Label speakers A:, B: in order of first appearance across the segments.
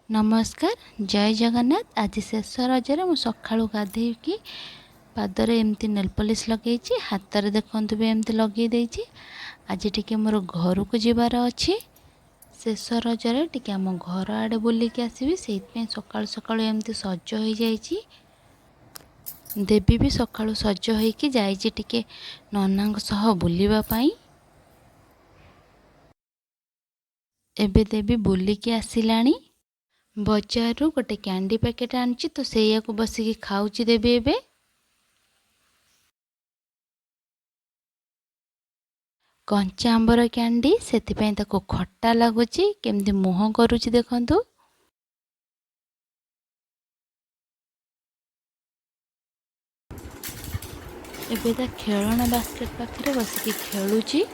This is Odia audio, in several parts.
A: ନମସ୍କାର, ଜୟ ଜଗନ୍ନାଥ। ଆଜି ଶେଷ ରଜରେ ମୁଁ ସକାଳୁ ଗାଧେଇକି ପାଦରେ ଏମିତି ନେଲ୍ ପଲିସ୍ ଲଗେଇଛି, ହାତରେ ଦେଖନ୍ତୁ ବି ଏମିତି ଲଗେଇ ଦେଇଛି। ଆଜି ଟିକେ ମୋର ଘରକୁ ଯିବାର ଅଛି। ଶେଷ ରଜରେ ଟିକେ ଆମ ଘର ଆଡ଼େ ବୁଲିକି ଆସିବି, ସେଇଥିପାଇଁ ସକାଳୁ ସକାଳୁ ଏମିତି ସଜ ହେଇଯାଇଛି। ଦେବୀ ବି ସକାଳୁ ସଜ ହେଇକି ଯାଇଛି ଟିକେ ନନାଙ୍କ ସହ ବୁଲିବା ପାଇଁ। ଏବେ ଦେବୀ ବୁଲିକି ଆସିଲାଣି। ବଜାରରୁ ଗୋଟେ କ୍ୟାଣ୍ଡି ପ୍ୟାକେଟ୍ ଆଣିଛି, ତ ସେଇଆକୁ ବସିକି ଖାଉଛି ଦେବୀ ଏବେ। କଞ୍ଚା ଆମ୍ବର କ୍ୟାଣ୍ଡି, ସେଥିପାଇଁ ତାକୁ ଖଟା ଲାଗୁଛି। କେମିତି ମୁହଁ କରୁଛି ଦେଖନ୍ତୁ। ଏବେ ତା ଖେଳଣା ବାସ୍କେଟ୍ ପାଖରେ ବସିକି ଖେଳୁଛି।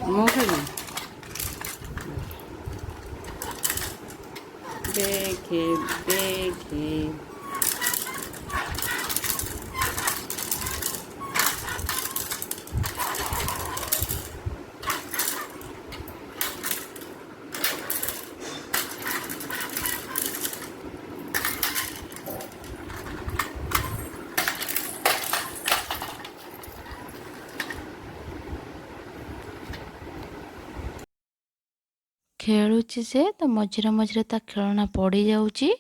B: ମୁଁ ଖାଇବି। ଦେଖେ ଦେଖେ।
A: ଖେଳୁଛି ସେ ତ, ମଝିରେ ମଝିରେ ତା ଖେଳଣା ପଡ଼ିଯାଉଛି।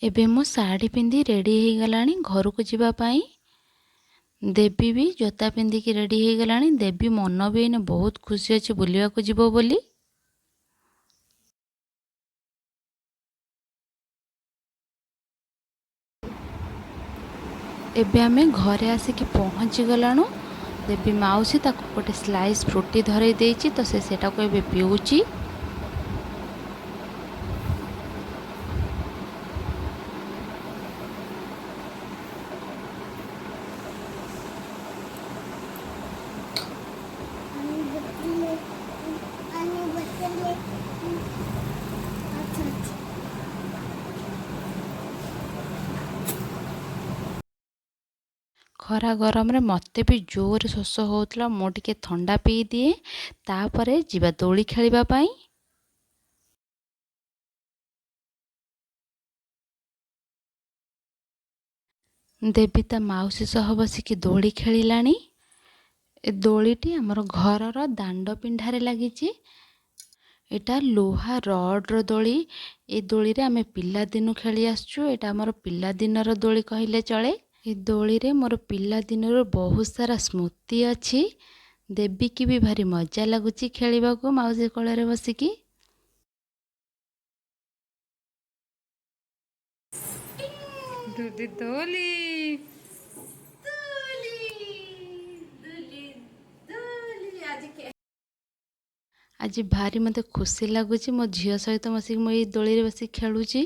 A: ଏବେ ମୁଁ ଶାଢ଼ୀ ପିନ୍ଧି ରେଡ଼ି ହେଇଗଲାଣି ଘରକୁ ଯିବା ପାଇଁ। ଦେବୀ ବି ଜୋତା ପିନ୍ଧିକି ରେଡ଼ି ହେଇଗଲାଣି। ଦେବୀ ମନ ବି ଏଇନେ ବହୁତ ଖୁସି ଅଛି ବୁଲିବାକୁ ଯିବ ବୋଲି। ଏବେ ଆମେ ଘରେ ଆସିକି ପହଞ୍ଚିଗଲାଣୁ। ଦେବୀ ମାଉସୀ ତାକୁ ଗୋଟେ ସ୍ଲାଇସ୍ ଫ୍ରୁଟି ଧରେଇ ଦେଇଛି, ତ ସେ ସେଟାକୁ ଏବେ ପିଉଛି। ଖରା ଗରମରେ ମୋତେ ବି ଜୋରରେ ଶୋଷ ହେଉଥିଲା, ମୁଁ ଟିକେ ଥଣ୍ଡା ପିଇଦିଏ, ତାପରେ ଯିବା ଦୋଳି ଖେଳିବା ପାଇଁ। ଦେବୀ ତା ମାଉସୀ ସହ ବସିକି ଦୋଳି ଖେଳିଲାଣି। ଏ ଦୋଳିଟି ଆମର ଘରର ଦାଣ୍ଡ ପିଣ୍ଡାରେ ଲାଗିଛି। ଏଇଟା ଲୁହା ରଡ଼ର ଦୋଳି। ଏ ଦୋଳିରେ ଆମେ ପିଲାଦିନୁ ଖେଳି ଆସିଛୁ। ଏଇଟା ଆମର ପିଲାଦିନର ଦୋଳି କହିଲେ ଚଳେ। ଏ ଦୋଳିରେ ମୋର ପିଲାଦିନର ବହୁତ ସାରା ସ୍ମୃତି ଅଛି। ଦେବୀକି ବି ଭାରି ମଜା ଲାଗୁଛି ଖେଳିବାକୁ ମାଉସୀ କୋଳରେ ବସିକି।
B: ଦୁଦି ଦୋଲି।
A: ଆଜି ଭାରି ମୋତେ ଖୁସି ଲାଗୁଛି, ମୋ ଝିଅ ସହିତ ବସିକି ମୁଁ ଏଇ ଦୋଳିରେ ବସିକି ଖେଳୁଛି।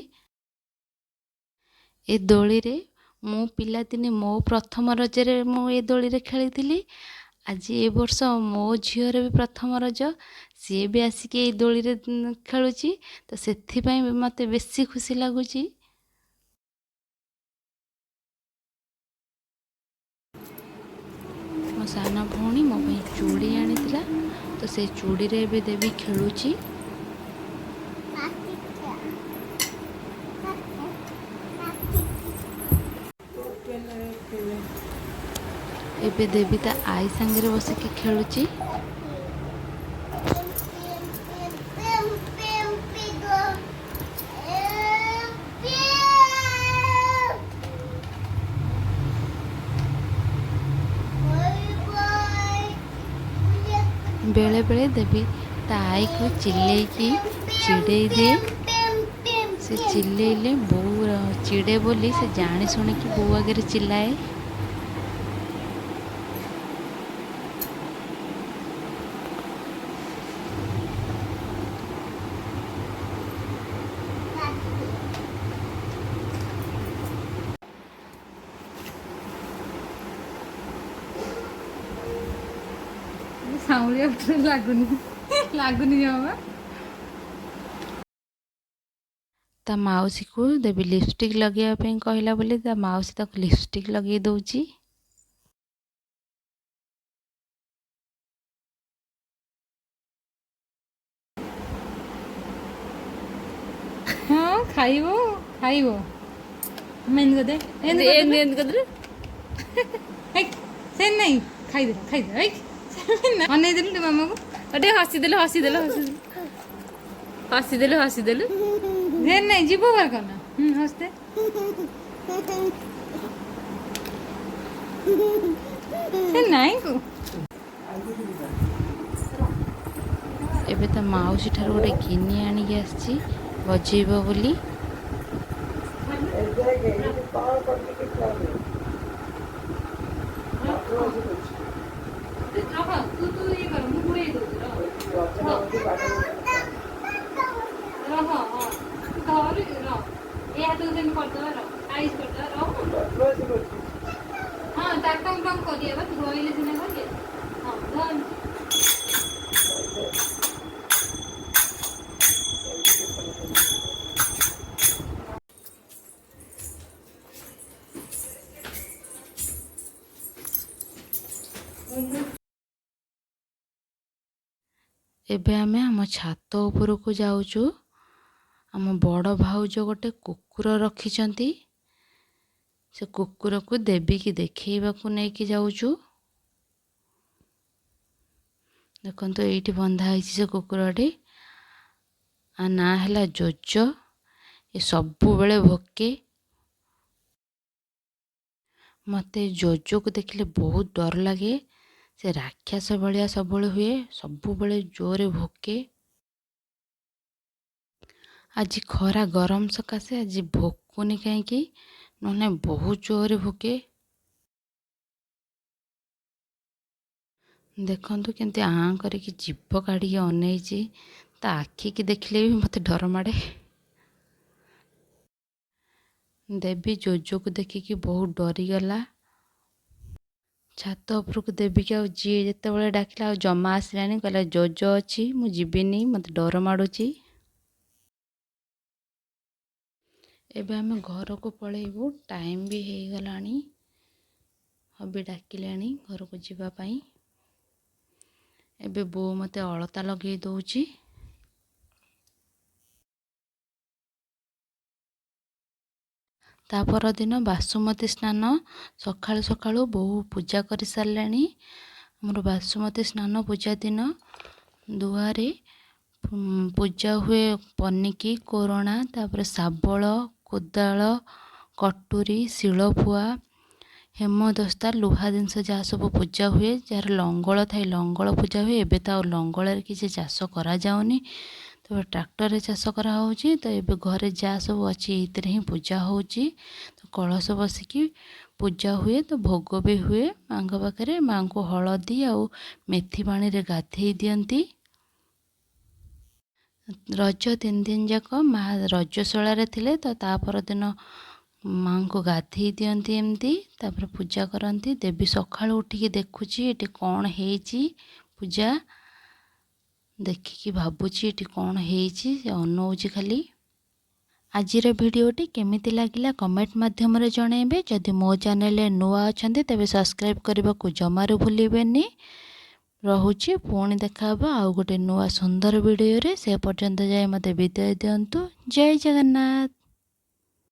A: ଏ ଦୋଳିରେ ମୁଁ ପିଲାଦିନେ ମୋ ପ୍ରଥମ ରଜରେ ମୁଁ ଏ ଦୋଳିରେ ଖେଳିଥିଲି। ଆଜି ଏ ବର୍ଷ ମୋ ଝିଅର ବି ପ୍ରଥମ ରଜ, ସିଏ ବି ଆସିକି ଏଇ ଦୋଳିରେ ଖେଳୁଛି, ତ ସେଥିପାଇଁ ବି ମୋତେ ବେଶୀ ଖୁସି ଲାଗୁଛି। ମୋ ସାନ ଭଉଣୀ ମୋ ପାଇଁ ଚୁଡ଼ି ଆଣିଥିଲା, ତ ସେ ଚୁଡ଼ିରେ ଏବେ ଦେବୀ ଖେଳୁଛି। ଏବେ ଦେବୀ ତା ଆଈ ସାଙ୍ଗରେ ବସିକି ଖେଳୁଛି। ବେଳେବେଳେ ଦେବୀ ତା ଆଈକୁ ଚିଲେଇକି ଚିଡ଼େଇ ଦିଏ। ସେ ଚିଲେଇଲେ ବୋଉ ଚିଡ଼େ ବୋଲି ସେ ଜାଣି ଶୁଣିକି ବୋଉ ଆଗରେ ଚିଲାଏ।
B: ସାଉଁଳିଆ ଲାଗୁନି, ଲାଗୁନି ଜମା।
A: ତା ମାଉସୀକୁ ଦେବୀ ଲିପଷ୍ଟିକ୍ ଲଗେଇବା ପାଇଁ କହିଲା ବୋଲି ତା ମାଉସୀ ତାକୁ ଲିପଷ୍ଟିକ୍ ଲଗେଇ ଦେଉଛି।
B: ହଁ, ଖାଇବ ଖାଇବ। ଏମିତି କରିଦେ, ଏମିତି ଏମିତି କରିଦେଲୁ। ସେ ନାଇଁ, ଖାଇଦେ ଖାଇଦେ। ଅନେଇ ଦେଲୁ ଟିକେ ମାମାକୁ,
C: ଟିକେ ହସିଦେଲୁ, ହସିଦେଲୁ, ହସିଦେଲୁ, ହସିଦେଲୁ, ହସିଦେଲୁ।
B: ସେ ନାଇଁ, ଯିବ ବାର କର ନା। ହସଦେ। ସେ ନାଇଁ କୁ।
A: ଏବେ ତା ମାଉସୀ ଠାରୁ ଗୋଟେ ଗିନି ଆଣିକି ଆସିଛି ବଜେଇବ ବୋଲି।
B: ରହ, ତୁ ତୁ ଇଏ କର, ମୁଁ ଘୋଡ଼େଇ ଦଉଛି। ରହ ରହ। ହଁ, ତୁ ଧରି ରହ। ଏ ହାତକୁ ସେମିତି କରିଦେବା, ରହ। ସାଇଜ୍ କରିଦେବା, ରହ। ହଁ, ତାର ଟଙ୍ଗ ଟଙ୍ଗ କରିବା ବା, ତୁ ଧଇଲେ ସିନା କରିବେ। ହଁ, ଧର।
A: ଏବେ ଆମେ ଆମ ଛାତ ଉପରକୁ ଯାଉଛୁ। ଆମ ବଡ଼ ଭାଉଜ ଗୋଟେ କୁକୁର ରଖିଛନ୍ତି, ସେ କୁକୁରକୁ ଦେବୀକି ଦେଖେଇବାକୁ ନେଇକି ଯାଉଛୁ। ଦେଖନ୍ତୁ, ଏଇଠି ବନ୍ଧା ହେଇଛି ସେ କୁକୁରଟି। ଆ ନାଁ ହେଲା ଜୋଜୋ। ଏ ସବୁବେଳେ ଭୋକେ। ମୋତେ ଜୋଜୋକୁ ଦେଖିଲେ ବହୁତ ଡର ଲାଗେ। ସେ ରାକ୍ଷସ ଭଳିଆ ସବୁବେଳେ ହୁଏ, ସବୁବେଳେ ଜୋରେ ଭୋକେ। ଆଜି ଖରା ଗରମ ସକାଶେ ଆଜି ଭୋକୁନି କାହିଁକି, ନହେଲେ ବହୁତ ଜୋରେ ଭୋକେ। ଦେଖନ୍ତୁ କେମିତି ଆଁ କରିକି ଜିଭ କାଢ଼ିକି ଅନେଇଛି। ତା ଆଖିକି ଦେଖିଲେ ବି ମୋତେ ଡର ମାଡ଼େ। ଦେବୀ ଜୋଜୋକୁ ଦେଖିକି ବହୁତ ଡରିଗଲା। ଛାତ ଉପରକୁ ଦେବୀକି ଆଉ ଯିଏ ଯେତେବେଳେ ଡାକିଲା ଆଉ ଜମା ଆସିଲାନି। କହିଲା ଜୋଜୋ ଅଛି, ମୁଁ ଯିବିନି, ମୋତେ ଡର ମାଡ଼ୁଛି। ଏବେ ଆମେ ଘରକୁ ପଳେଇବୁ, ଟାଇମ୍ ବି ହେଇଗଲାଣି। ହବି ଡାକିଲେଣି ଘରକୁ ଯିବା ପାଇଁ। ଏବେ ବୋଉ ମୋତେ ଅଳତା ଲଗେଇ ଦେଉଛି। ତା ପରଦିନ ବାସୁମତୀ ସ୍ନାନ। ସକାଳୁ ସକାଳୁ ବୋଉ ପୂଜା କରିସାରିଲାଣି। ଆମର ବାସୁମତୀ ସ୍ନାନ ପୂଜା ଦିନ ଦୁଆରେ ପୂଜା ହୁଏ ପନିକି, କୋରଣା, ତାପରେ ଶାବଳ, କୋଦାଳ, କଟୁରୀ, ଶିଳପୁଆ, ହେମଦସ୍ତା, ଲୁହା ଜିନିଷ ଯାହା ସବୁ ପୂଜା ହୁଏ। ଯାହାର ଲଙ୍ଗଳ ଥାଏ ଲଙ୍ଗଳ ପୂଜା ହୁଏ। ଏବେ ତ ଆଉ ଲଙ୍ଗଳରେ କିଛି ଚାଷ କରାଯାଉନି, ତ ଟ୍ରାକ୍ଟରରେ ଚାଷ କରାହେଉଛି। ତ ଏବେ ଘରେ ଯାହା ସବୁ ଅଛି ଏଇଥିରେ ହିଁ ପୂଜା ହେଉଛି। ତ କଳସ ବସିକି ପୂଜା ହୁଏ, ତ ଭୋଗ ବି ହୁଏ ମାଆଙ୍କ ପାଖରେ। ମାଆଙ୍କୁ ହଳଦୀ ଆଉ ମେଥି ପାଣିରେ ଗାଧେଇ ଦିଅନ୍ତି। ରଜ 3 ଦିନ ଯାକ ମା ରଜଶାଳାରେ ଥିଲେ, ତ ତା ପରଦିନ ମାଆଙ୍କୁ ଗାଧେଇ ଦିଅନ୍ତି ଏମିତି, ତାପରେ ପୂଜା କରନ୍ତି। ଦେବୀ ସକାଳୁ ଉଠିକି ଦେଖୁଛି ଏଠି କ'ଣ ହେଇଛି। ପୂଜା ଦେଖିକି ଭାବୁଛି ଏଠି କ'ଣ ହେଇଛି, ସେ ଅନଉଛି ଖାଲି। ଆଜିର ଭିଡ଼ିଓଟି କେମିତି ଲାଗିଲା କମେଣ୍ଟ ମାଧ୍ୟମରେ ଜଣାଇବେ। ଯଦି ମୋ ଚ୍ୟାନେଲରେ ନୂଆ ଅଛନ୍ତି ତେବେ ସବସ୍କ୍ରାଇବ୍ କରିବାକୁ ଜମାରୁ ଭୁଲିବେନି। ରହୁଛି, ପୁଣି ଦେଖା ହେବ ଆଉ ଗୋଟେ ନୂଆ ସୁନ୍ଦର ଭିଡ଼ିଓରେ। ସେ ପର୍ଯ୍ୟନ୍ତ ଯାଇ ମୋତେ ବିଦାୟ ଦିଅନ୍ତୁ। ଜୟ ଜଗନ୍ନାଥ।